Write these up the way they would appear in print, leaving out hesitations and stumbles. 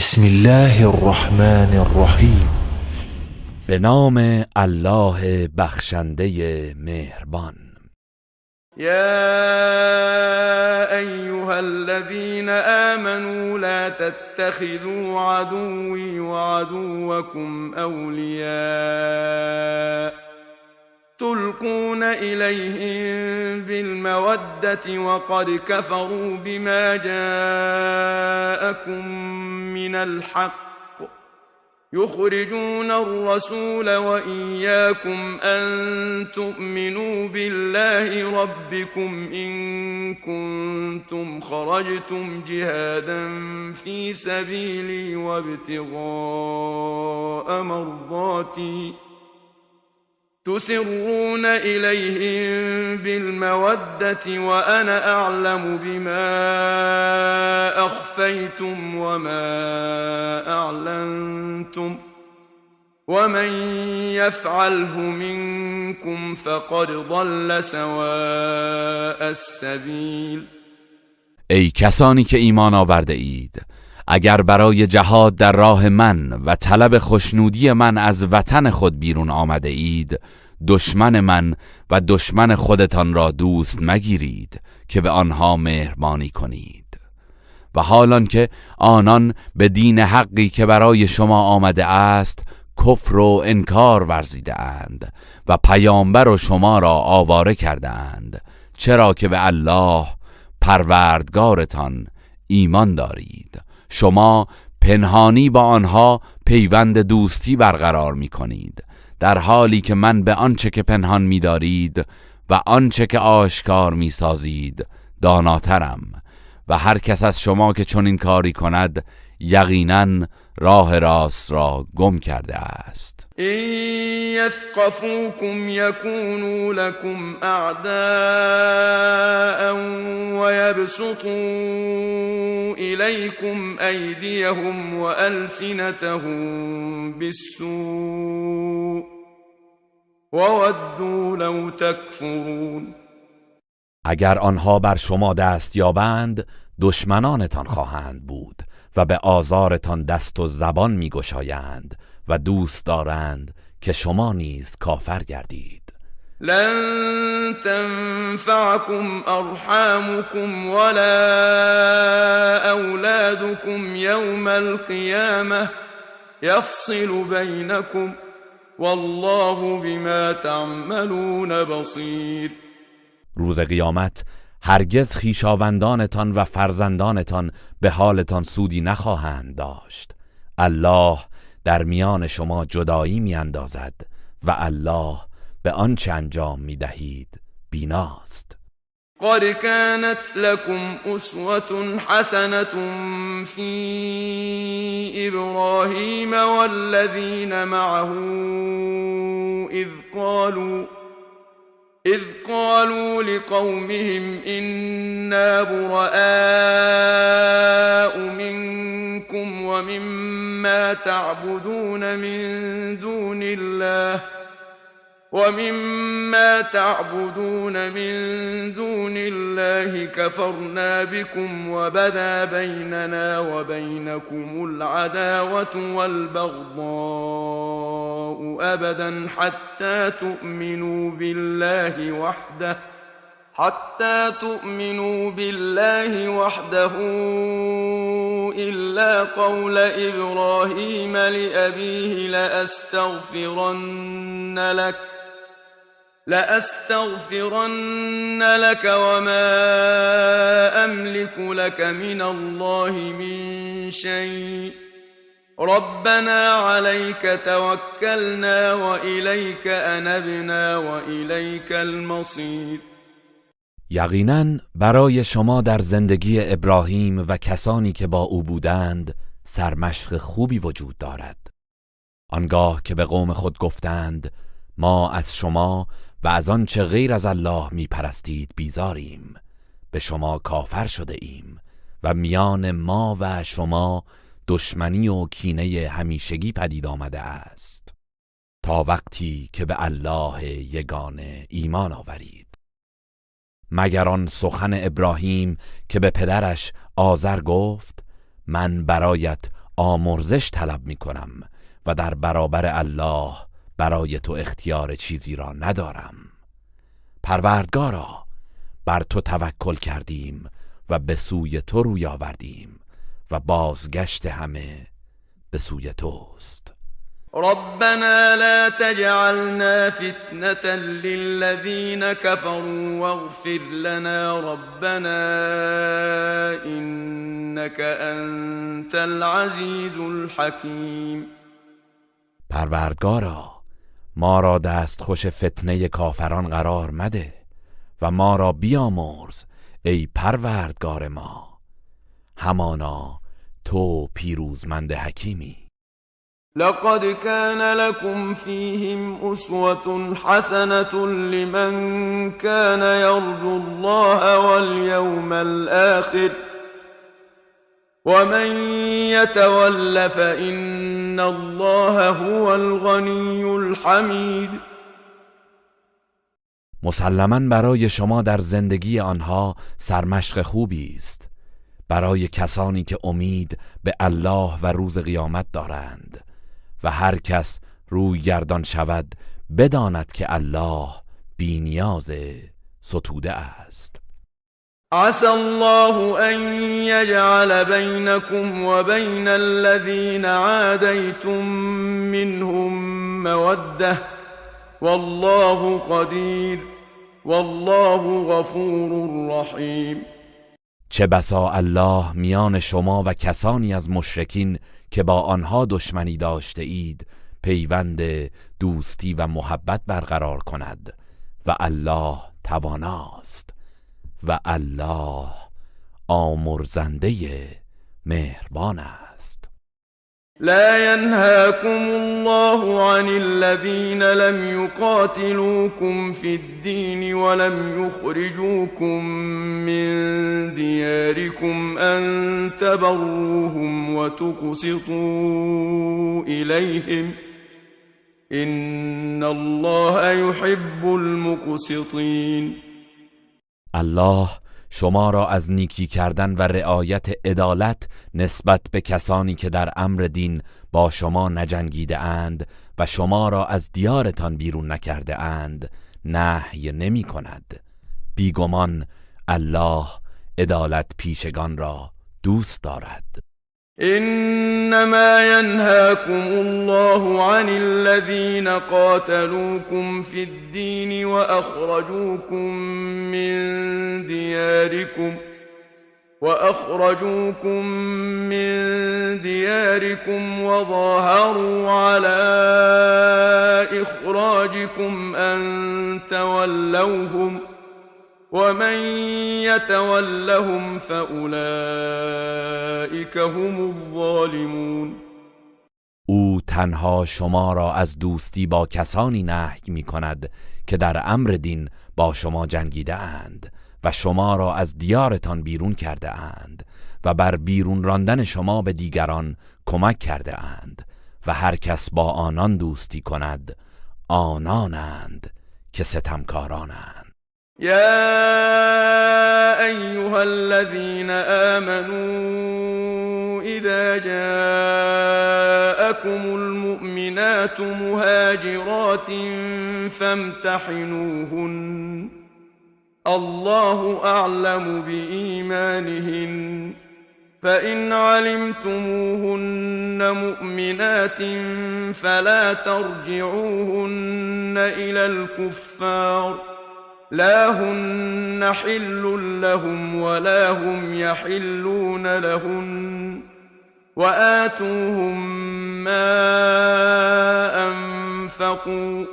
بسم الله الرحمن الرحیم. به نام الله بخشنده مهربان. يا أيها الذين آمنوا لا تتخذوا عدوي وعدوكم أولياء تلقون إليهم بالمودة وقد كفروا بما جاءكم من الحق يخرجون الرسول وإياكم أن تؤمنوا بالله ربكم إن كنتم خرجتم جهادا في سبيلي وابتغاء مرضاتي تسرون إليهم بالمودة وأنا أعلم بما أخفيتم وما أعلنتم ومن يفعله منكم فقد ضل سواء السبیل. ای کسانی که ایمان آورده اید، اگر برای جهاد در راه من و طلب خوشنودی من از وطن خود بیرون آمده اید، دشمن من و دشمن خودتان را دوست مگیرید که به آنها مهربانی کنید، و حالان که آنان به دین حقی که برای شما آمده است کفر و انکار ورزیده اند و پیامبر و شما را آواره کرده اند، چرا که به الله پروردگارتان ایمان دارید. شما پنهانی با آنها پیوند دوستی برقرار می کنید، در حالی که من به آنچه که پنهان می دارید و آنچه که آشکار می سازید داناترم، و هر کس از شما که چنین کاری کند یقینا راه راست را گم کرده است. این یثقفوکم یکونوا لکم اعداء ویبسطوا الیکم ایدیهم والسنتهم بالسوء وودوا لو تکفرون. اگر آنها بر شما دست یابند دشمنانتان خواهند بود و به آزارتان دست و زبان میگشایند و دوست دارند که شما نیز کافر گردید. لن تنفعكم ارحامكم ولا اولادكم يوم القيامة يفصل بينكم والله بما تعملون بصير. روز قیامت هرگز خویشاوندانتان و فرزندانتان به حالتان سودی نخواهند داشت. الله در میان شما جدایی میاندازد و الله به آنچه انجام میدهید بیناست. قد كانت لكم أسوة حسنة في إبراهيم والذين معه إذ قالوا لقومهم إنا براء منكم ومما تعبدون من دون الله كفرنا بكم وبدا بيننا وبينكم العداوة والبغضاء أبدا حتى تؤمنوا بالله وحده إلا قول إبراهيم لأبيه لأستغفرن لك وما أملك لك من الله من شيء ربنا عليك توكلنا وإليك أنبنا وإليك المصير. یقینا برای شما در زندگی ابراهیم و کسانی که با او بودند سرمشق خوبی وجود دارد. آنگاه که به قوم خود گفتند ما از شما و از آنچه غیر از الله می پرستید بیزاریم، به شما کافر شده ایم و میان ما و شما دشمنی و کینه همیشگی پدید آمده است تا وقتی که به الله یگانه ایمان آورید. مگر آن سخن ابراهیم که به پدرش آزر گفت من برایت آمرزش طلب می کنم و در برابر الله برای تو اختیار چیزی را ندارم. پروردگارا، بر تو توکل کردیم و به سوی تو روی آوردیم و بازگشت همه به سوی توست. ربنا لا تجعلنا فتنة للذين كفروا واغفر لنا ربنا إنك أنت العزيز الحكيم. پروردگارا، ما را دستخوش فتنه کافران قرار مده و ما را بیامرز ای پروردگار ما، همانا تو پیروزمند حکیمی. لقد كان لكم فيهم أسوة حسنة لمن كان يرجو الله واليوم الآخر ومن يتول فإن الله هو الغني الحميد. مسلما برای شما در زندگی آنها سرمشق خوبی است، برای کسانی که امید به الله و روز قیامت دارند، و هر کس روی گردان شود بداند که الله بی نیاز ستوده است. عسى الله أن يجعل بينكم وبين الذين عاديتم منهم مودة والله قدير والله غفور رحیم. چه بسا الله میان شما و کسانی از مشرکین که با آنها دشمنی داشته اید پیوند دوستی و محبت برقرار کند، و الله تواناست و الله آمرزنده مهربان است. لا ينهاكم الله عن الذين لم يقاتلوكم في الدين ولم يخرجوكم من دياركم أن تبروهم وتقسطوا إليهم إن الله يحب المقسطين. الله شما را از نیکی کردن و رعایت عدالت نسبت به کسانی که در امر دین با شما نجنگیده اند و شما را از دیارتان بیرون نکرده اند نهی نمی کند. بیگمان الله عدالت پیشگان را دوست دارد. انما ينهاكم الله عن الذين قاتلوكم في الدين واخرجوكم من دياركم وظاهروا على اخراجكم ان تولوهم ومن يتولهم فأولئك هم الظالمون. او تنها شما را از دوستی با کسانی نهی می کند که در امر دین با شما جنگیده اند و شما را از دیارتان بیرون کرده اند و بر بیرون راندن شما به دیگران کمک کرده اند، و هر کس با آنان دوستی کند آنانند که ستمکارانند. يا أيها الذين آمنوا إذا جاءكم المؤمنات مهاجرات فامتحنوهن الله أعلم بإيمانهن فإن علمتموهن مؤمنات فلا ترجعوهن إلى الكفار لا هن حل لهم ولا هم يحلون لهن وآتوهم ما أنفقوا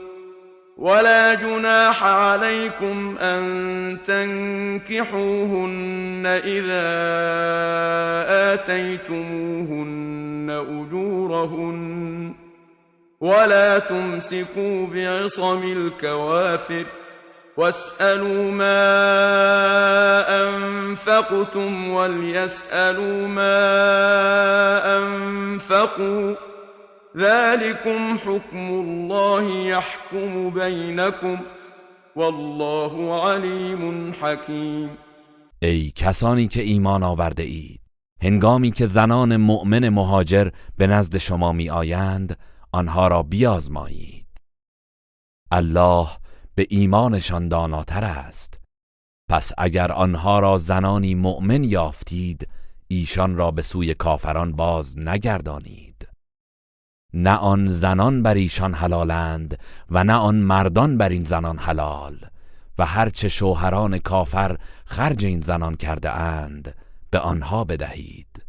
ولا جناح عليكم أن تنكحوهن إذا آتيتموهن أجورهن ولا تمسكوا بعصم الكوافر واسألوا ما أنفقتم وليسألوا ما أنفقوا ذلكم حكم الله يحكم بينكم والله عليم حكيم. ای کسانی که ایمان آورده اید، هنگامی که زنان مؤمن مهاجر به نزد شما می آیند آنها را بیازمایید. الله به ایمانشان داناتر است. پس اگر آنها را زنانی مؤمن یافتید ایشان را به سوی کافران باز نگردانید. نه آن زنان بر ایشان حلالند و نه آن مردان بر این زنان حلال، و هرچه شوهران کافر خرج این زنان کرده اند به آنها بدهید.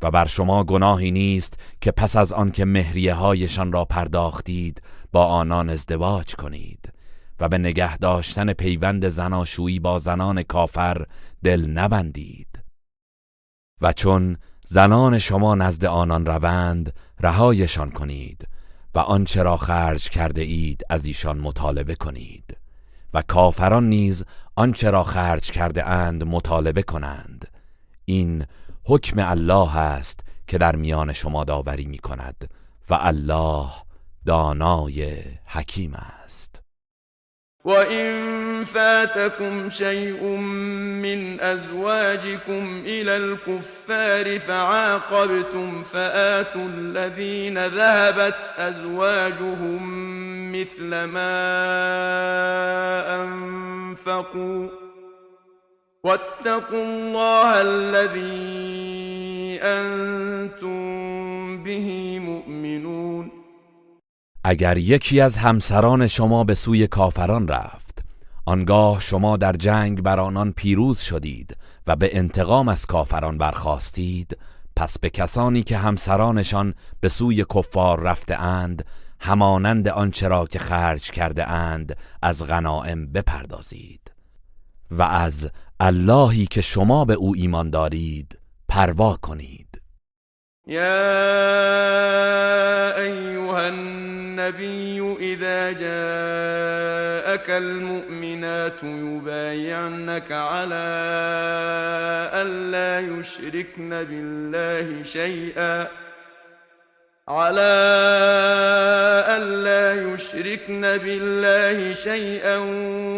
و بر شما گناهی نیست که پس از آن که مهریه هایشان را پرداختید با آنان ازدواج کنید و به نگه داشتن پیوند زناشویی با زنان کافر دل نبندید. و چون زنان شما نزد آنان روند رهایشان کنید و آنچه را خرج کرده اید از ایشان مطالبه کنید، و کافران نیز آنچه را خرج کرده اند مطالبه کنند. این حکم الله است که در میان شما داوری می کند و الله دانای حکیم است. وَإِن فَاتَكُمْ شَيْءٌ مِّنْ أَزْوَاجِكُمْ إِلَى الْكُفَّارِ فَعَاقَبْتُمْ فَآتُوا الَّذِينَ ذَهَبَتْ أَزْوَاجُهُم مِّثْلَ مَا أَنفَقُوا وَاتَّقُوا اللَّهَ الَّذِي أَنتُم بِهِ مُؤْمِنُونَ. اگر یکی از همسران شما به سوی کافران رفت، آنگاه شما در جنگ بر آنان پیروز شدید و به انتقام از کافران برخاستید، پس به کسانی که همسرانشان به سوی کفار رفته اند همانند آنچه را که خرج کرده اند از غنایم بپردازید و از اللهی که شما به او ایمان دارید پروا کنید. یا ایها النبی اذا جاءك المؤمنات يبايعنك على ألا يشركن بالله شيئا على ألا يشركن بالله شيئا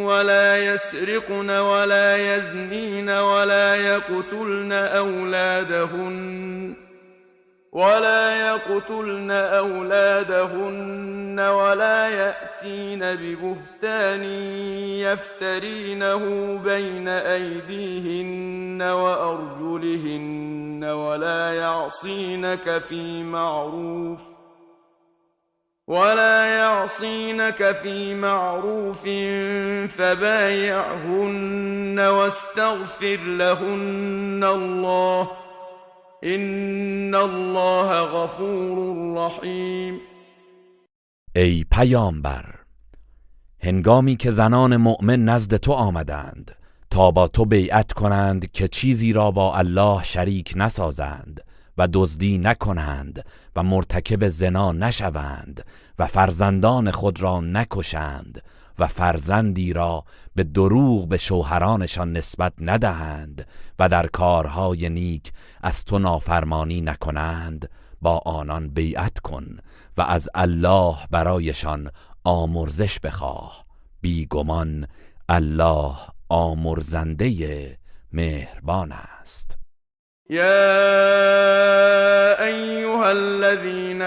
ولا يسرقن ولا يزنين ولا يقتلن أولادهن ولا يأتين ببهتان يفترينه بين أيديهن وأرجلهن ولا يعصينك في معروف فبايعهن واستغفر لهن الله إن الله غفور رحیم. ای پیامبر، هنگامی که زنان مؤمن نزد تو آمدند تا با تو بیعت کنند که چیزی را با الله شریک نسازند و دزدی نکنند و مرتکب زنا نشوند و فرزندان خود را نکشند و فرزندی را به دروغ به شوهرانشان نسبت ندهند و در کارهای نیک از تو نافرمانی نکنند، با آنان بیعت کن و از الله برایشان آمرزش بخواه. بیگمان الله آمرزنده مهربان است. یا ایها الذین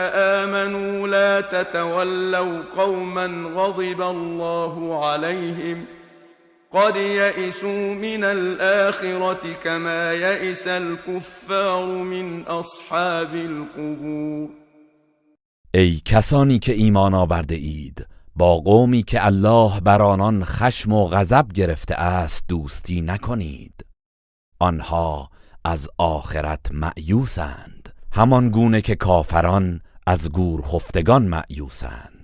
آمنوا لا تتولوا قوما غضب الله عليهم قد يئسوا من الآخرة كما يئس الكفار من أصحاب القبور. ای کسانی که ایمان آورده اید، با قومی که الله بر آنان خشم و غضب گرفته است دوستی نکنید. آنها از آخرت مأیوسند، همان گونه که کافران از گور خفتگان مأیوسند.